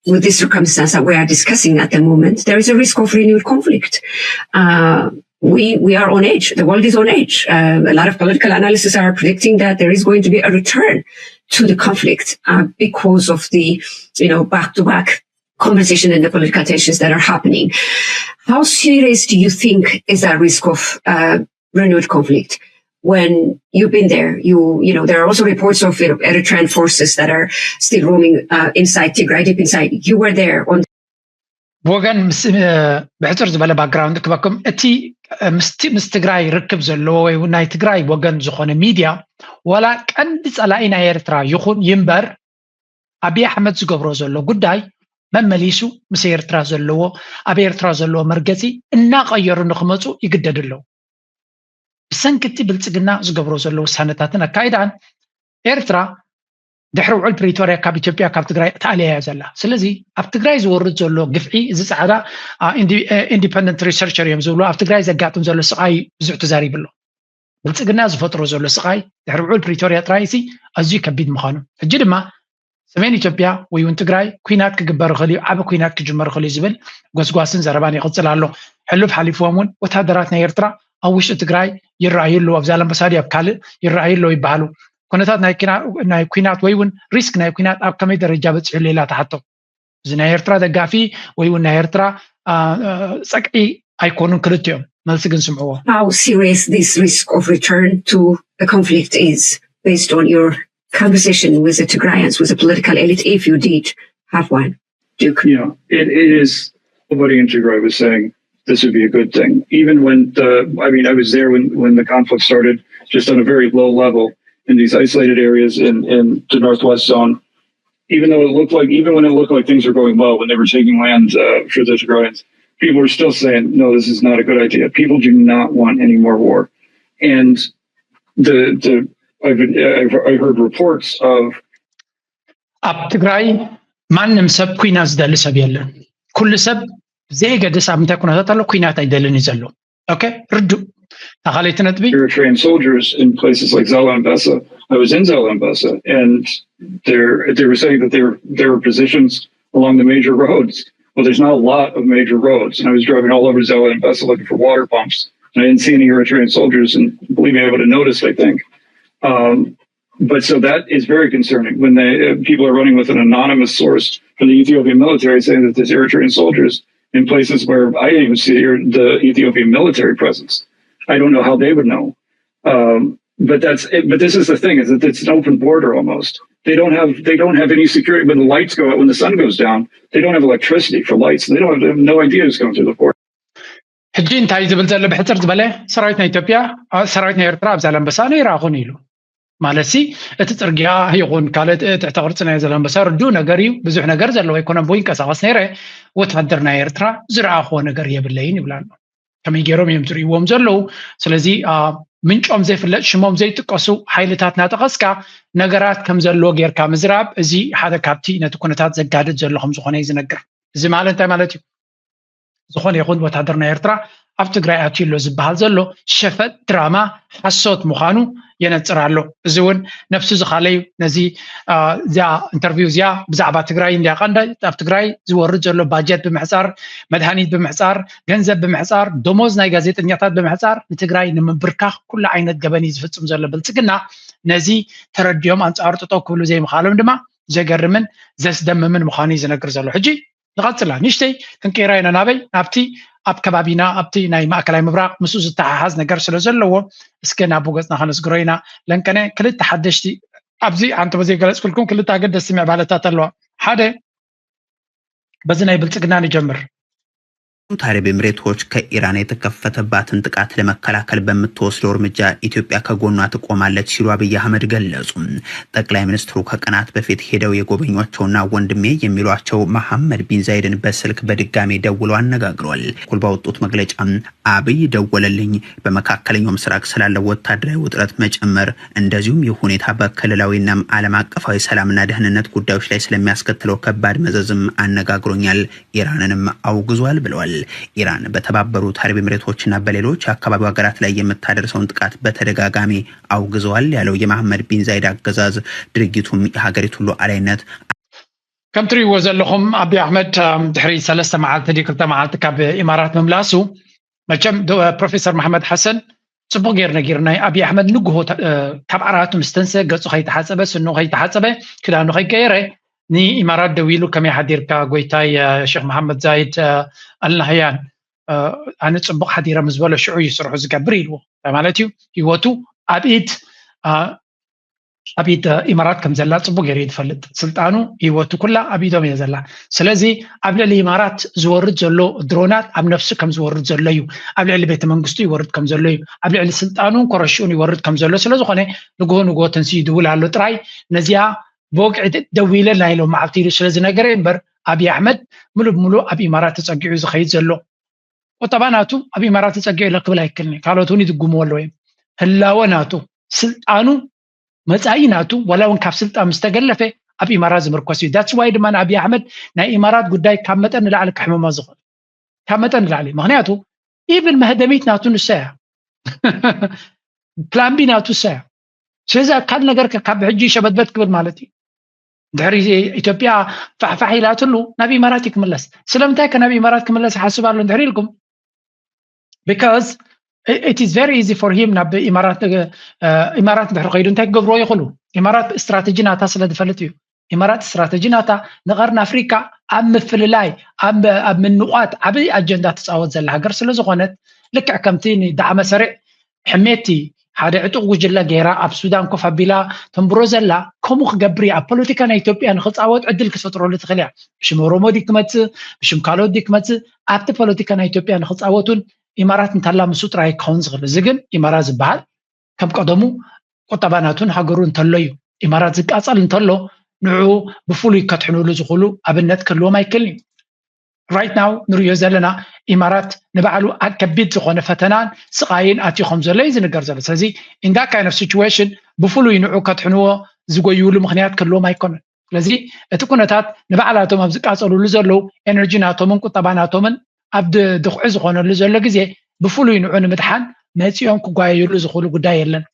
with this circumstance that we are discussing at the moment, there is a risk of renewed conflict. Uh, we we are on edge. The world is on edge. Uh, a lot of political analysts are predicting that there is going to be a return to the conflict uh, because of the you know back to back conversation and the political tensions that are happening. How serious do you think is that risk of uh, renewed conflict? When you've been there, you you know there are also reports of you know, Eritrean forces that are still roaming uh, inside Tigray, deep inside. You were there on ብወገን ብሕፅር ዝበለ ባክግራውንድ ክበኩም እቲ ምስ ትግራይ ርክብ ዘለዎ ወይ ናይ ትግራይ ወገን ዝኾነ ሚድያ ዋላ ቀንዲ ፀላኢ ናይ ኤርትራ ይኹን ይንበር ኣቢይ ኣሕመድ ዝገብሮ ዘሎ ጉዳይ መመሊሱ ምስ ኤርትራ ዘለዎ ኣብ ኤርትራ ዘለዎ መርገፂ እናቐየሩ ንክመፁ ይግደድ ኣለዉ። ብሰንኪ እቲ ብልፅግና ዝገብሮ ዘሎ ውሳነታትን ኣካይዳን ኤርትራ ድሕሪ ውዕል ፕሪቶርያ ካብ ኢትዮጵያ ካብ ትግራይ ተኣልያ እያ ዘላ። ስለዚ ኣብ ትግራይ ዝወርድ ዘሎ ግፍዒ እዚ ፃዕዳ ኢንዲፐንደንት ሪሰርቸር እዮም ዝብሉ ኣብ ትግራይ ዘጋጥም ዘሎ ስቃይ ብዙሕ ተዛሪቡ ኣሎ። ብልፅግና ዝፈጥሮ ዘሎ ስቃይ ድሕሪ ውዕል ፕሪቶርያ ጥራይ ሲ ኣዝዩ ከቢድ ምዃኑ ሕጂ ድማ ሰሜን ኢትዮጵያ ወይ እውን ትግራይ ኩናት ክግበር ይኽእል እዩ፣ ዓቢ ኩናት ክጅመር ይኽእል እዩ ዝብል ጎስጓስን ዘረባን ይቕፅል ኣሎ። ሕሉፍ ሓሊፍዎም እውን ወታደራት ናይ ኤርትራ ኣብ ውሽጢ ትግራይ ይረኣዩ ኣለዉ፣ ኣብ ዛላምበሳ ድዩ ኣብ ካልእ ይረኣዩ ኣለዉ ይበሃሉ። ኩነታት ናይ ኩናት ወይ እውን ሪስክ ናይ ኩናት ኣብ ከመይ ደረጃ በፂሑ ኣሎ ኢላ ትሓቶ። እዚ ናይ ኤርትራ ደጋፊ ወይ እውን ናይ ኤርትራ ፀቅዒ ኣይኮኑን ክልቲኦም። መልሲ ግን ስምዕዎ። How serious this risk of return to a conflict is based on your conversation with the Tigrayans, with the political elite, if you did have one, Duke? Yeah, it, it is. Somebody in Tigray was saying this would be a good thing. Even when the, I mean, I was there when, when the conflict started, just on a very low level in these isolated areas in, in the Northwest Zone. Even though it looked like, even when it looked like things were going well, when they were taking land uh, for the Tigrayans, people were still saying, no, this is not a good idea. People do not want any more war. And the, the, I've, been, I've, I heard reports of ኣብ ትግራይ ማንም ሰብ ኩናት ዝደሊ ሰብ የለን። ኩሉ ሰብ ዘይገድስ ኣብ ምንታይ ኩነታት ኣሎ ኩናት ኣይደልን እዩ ዘሎ። ኦኬ፣ ርዱእ። ካልኣይቲ ነጥቢ Eritrean soldiers in places like Zalambesa. I was in Zalambesa, and they they were saying that there there were positions along the major roads. Well, there's not a lot of major roads, and I was driving all over Zalambesa looking for water pumps, and I didn't see any Eritrean soldiers. And believe me, I would have noticed. I think. Um, but so that is very concerning when they, uh, people are running with an anonymous source from the Ethiopian military saying that there's Eritrean soldiers in places where I didn't even see the, the Ethiopian military presence. I don't know how they would know. Um, but that's it. But this is the thing: is that it's an open border almost. They don't have they don't have any security when the lights go out, when the sun goes down. They don't have electricity for lights. They don't have, they have no idea who's going through the border. ሕጂ እንታይ ዝብል ዘሎ ብሕፅር ዝበለ ሰራዊት ናይ ኢትዮጵያ ሰራዊት ናይ ኤርትራ ኣብ ዛላምበሳ ነይራኹን ኢሉ ማለት ሲ እቲ ፅርግያ ይኹን ካልእ ትሕተ ቅርፂ ናይ ዛላምበሳ ርዱእ ነገር እዩ። ብዙሕ ነገር ዘለዎ ኣይኮነን ብኡ ይንቀሳቀስ ነይረ። ወታደር ናይ ኤርትራ ዝረኣኽዎ ነገር የብለይን ይብላ ኣሎ። ከመይ ገይሮም እዮም ዝርእይዎም ዘለዉ? ስለዚ ምንጮም ዘይፍለጥ ሽሞም ዘይጥቀሱ ሓይልታት እናጠቐስካ ነገራት ከም ዘለዎ ጌርካ ምዝራብ እዚ ሓደ ካብቲ ነቲ ኩነታት ዘጋድድ ዘሎ ከም ዝኾነ እዩ ዝነግር። እዚ ማለት እንታይ ማለት እዩ? ዝኾነ ይኹን ወታደር ናይ ኤርትራ ኣብ ትግራይ ኣትዩ ኣሎ ዝበሃል ዘሎ ሸፈጥ ድራማ ሓሶት ምዃኑ የነፅር ኣሎ። እዚ እውን ነብሱ ዝኻለዩ ነዚ እዚኣ ኢንተርቪው እዚኣ ብዛዕባ ትግራይ እንዲያ ቀንዳ ኣብ ትግራይ ዝወርድ ዘሎ ባጀት ብምሕፃር፣ መድሃኒት ብምሕፃር፣ ገንዘብ ብምሕፃር፣ ደሞዝ ናይ ጋዜጠኛታት ብምሕፃር ንትግራይ ንምብርካኽ ኩሉ ዓይነት ገበን እዩ ዝፍፅም ዘሎ ብልፅግና። ነዚ ተረዲኦም ኣንፃሩ ጠጠው ክብሉ ዘይምኻሎም ድማ ዘገርምን ዘስደምምን ምዃኑ እዩ ዝነግር ዘሎ። ሕጂ ንቐፅላ ንእሽተይ ክንቀይራ ኢና። ናበይ? ናብቲ ኣብ ከባቢና ኣብቲ ናይ ማእከላይ ምብራቕ ምስኡ ዝተሓሓዝ ነገር ስለ ዘለዎ እስከ ናብኡ ገፅና ከነስግሮ ኢና። ለንቀነ ክልተ ሓደሽቲ ኣብዚ ኣንተ በዘይገለፅኩልኩም ክልተ ኣገደስቲ ምዕባለታት ኣለዋ። ሓደ በዚ ናይ ብልፅግና ንጀምር። አረብ ኤምሬቶች ከኢራን የተከፈተባትን ጥቃት ለመከላከል በምትወስደው እርምጃ ኢትዮጵያ ከጎኗ ትቆማለች ሲሉ አብይ አህመድ ገለጹ። ጠቅላይ ሚኒስትሩ ከቀናት በፊት ሄደው የጎበኟቸውና ወንድሜ የሚሏቸው መሐመድ ቢን ዛይድን በስልክ በድጋሜ ደውለው አነጋግሯል። ኩል ባወጡት መግለጫ አብይ ደወለልኝ፣ በመካከለኛው ምስራቅ ስላለው ወታደራዊ ውጥረት መጨመር እንደዚሁም ይህ ሁኔታ በክልላዊና ዓለም አቀፋዊ ሰላምና ደህንነት ጉዳዮች ላይ ስለሚያስከትለው ከባድ መዘዝም አነጋግሮኛል። ኢራንንም አውግዟል ብለዋል። ኢራን በተባበሩት አረብ ኤምሬቶችና በሌሎች የአካባቢው ሀገራት ላይ የምታደርሰውን ጥቃት በተደጋጋሚ አውግዘዋል ያለው የመሐመድ ቢን ዛይድ አገዛዝ ድርጊቱም የሀገሪቱን ሉዓላዊነት ከም ትርእይዎ ዘለኹም ኣቢ ኣሕመድ ድሕሪ ሰለስተ መዓልቲ ድዩ ክልተ መዓልቲ ካብ ኢማራት ምምላሱ፣ መቸም ፕሮፌሰር መሓመድ ሓሰን ጽቡቕ ገይሩ ነጊርና። ኣቢ ኣሕመድ ንግሆ ካብ ዓራቱ ምስ ተንሰ፣ ገጹ ከይተሓጸበ፣ ስኑ ከይተሓጸበ፣ ክዳኑ ከይቀየረ ንኢማራት ደዊሉ፣ ከመይ ሓዲርካ ጎይታይ ሼክ መሓመድ ዛይድ ኣልናህያን፣ ኣነ ጽቡቕ ሓዲረ ምስ በሎ ሽዑ እዩ ስርሑ ዝገብር ኢልዎ። ማለት እዩ ህይወቱ ኣብ ኢድ ኣብ ኢድ ኢማራት ከም ዘላ ጽቡቅ ገይሩ እዩ ዝፈልጥ። ስልጣኑ፣ ህይወቱ ኩላ ኣብ ኢዶም እየ ዘላ። ስለዚ ኣብ ልዕሊ ኢማራት ዝወርድ ዘሎ ድሮናት ኣብ ነፍሱ ከም ዝወርድ ዘሎ እዩ። ኣብ ልዕሊ ቤተ መንግስቱ ይወርድ ከም ዘሎ እዩ። ኣብ ልዕሊ ስልጣኑን ኮረሽኡን ይወርድ ከም ዘሎ ስለ ዝኾነ ንግሆ ንግሆ ተንስኡ ይድውል ኣሎ ጥራይ። ነዚኣ ብወግዒ ደዊለ ናይ ሎም መዓልቲ ኢሉ ስለ ዝነገረ እምበር ኣብይ ኣሕመድ ምሉእ ብምሉእ ኣብ ኢማራት ተጸጊዑ ዝኸይድ ዘሎ። ቁጠባ ናቱ ኣብ ኢማራት ተጸጊዑ ኢለ ክብል ኣይክልኒ። ካልኦት እውን ይድጉምዎ ኣለዉ እዮም። ህላወ ናቱ፣ ስልጣኑ፣ መጻኢ ናቱ ዋላ እውን ካብ ስልጣን ምስ ተገለፈ ኣብ ኢማራት ዝምርኮስ እዩ። ዳትስ ዋይ ድማ ንኣብይ ኣሕመድ ናይ ኢማራት ጉዳይ ካብ መጠን ንላዕሊ ከሕምሞ ዝኽእል፣ ካብ መጠን ንላዕሊ። ምክንያቱ ኢቭን መህደሚት ናቱ ንሳ እያ። ፕላን ቢ ናቱ ንሳ እያ። ስለዚ ካልእ ነገር ከ ካብ ሕጂ ሸበትበት ክብል ማለት እዩ። ድሕሪ ኢትዮጵያ ፋሕፋሕ ኢላትሉ ናብ ኢማራት እዩ ክምለስ። ስለምንታይ ከ ናብ ኢማራት ክምለስ ይሓስብ ኣሎ እንድሕር ኢልኩም? Because it is very easy for him ናብ ኢማራት፣ እ፣ ኢማራት ድሕሪ ከይዱ እንታይ ክገብርዎ ይኽእሉ? ኢማራት ስትራተጂ ናታ ስለ ዝፈልጥ እዩ። ኢማራት ስትራተጂ ናታ ንቐርኒ ኣፍሪካ ኣብ ምፍልላይ፣ ኣብ፣ ኣብ ምንቋት ዓብዪ ኣጀንዳ ትፃወት ዘላ ሃገር ስለ ዝኾነት፣ ልክዕ ከምቲ ንዳዕመ ሰሪዕ ሕሜቲ ሓደ ዕጡቕ ጉጅለ ገይራ ኣብ ሱዳን ኮፍ ኣቢላ ተንብሮ ዘላ፣ ከምኡ ክገብር እዩ። ኣብ ፖለቲካ ናይ ኢትዮጵያ ንክፃወት ዕድል ክፈጥረሉ ትኽእል እያ። ብሽም ኦሮሞ ድዩ ክመፅእ፣ ብሽም ካልኦት ድዩ ክመፅእ፣ ኣብቲ ፖለቲካ ናይ ኢትዮጵያ ንክፃወቱን ኢማራት እንተላ ምስኡ ጥራይ ክኸውን ዝኽእል። እዚ ግን ኢማራት ዝበሃል ከም ቀደሙ ቁጠባ ናቱን ሃገሩ እንተሎ እዩ። ኢማራት ዝቃጸል እንተሎ ንዑ ብፍሉይ ከድሕኑሉ ዝኽእሉ ኣብነት ክህልዎም ኣይክእልን እዩ። Right now ንርእዮ ዘለና ኢማራት ንባዕሉ ኣብ ከቢድ ዝኾነ ፈተናን ስቓይን ኣትዩ ከም ዘሎ እዩ ዝንገር ዘሎ። ስለዚ in that kind of situation ብፍሉይ ንዑ ከድሕንዎ ዝጎይውሉ ምኽንያት ክህልዎም ኣይኮነን። ስለዚ እቲ ኩነታት ንባዕላቶም ኣብ ዝቃጸሉሉ ዘለዉ ኤነርጂ ናቶምን ቁጠባ ናቶምን ኣብ ድ-፣ ድኹዒ ዝኾነሉ ዘሎ ግዜ ብፍሉይ ንዑ ንምድሓን መጺኦም ክጓየዩሉ ዝኽእሉ ጉዳይ የለን።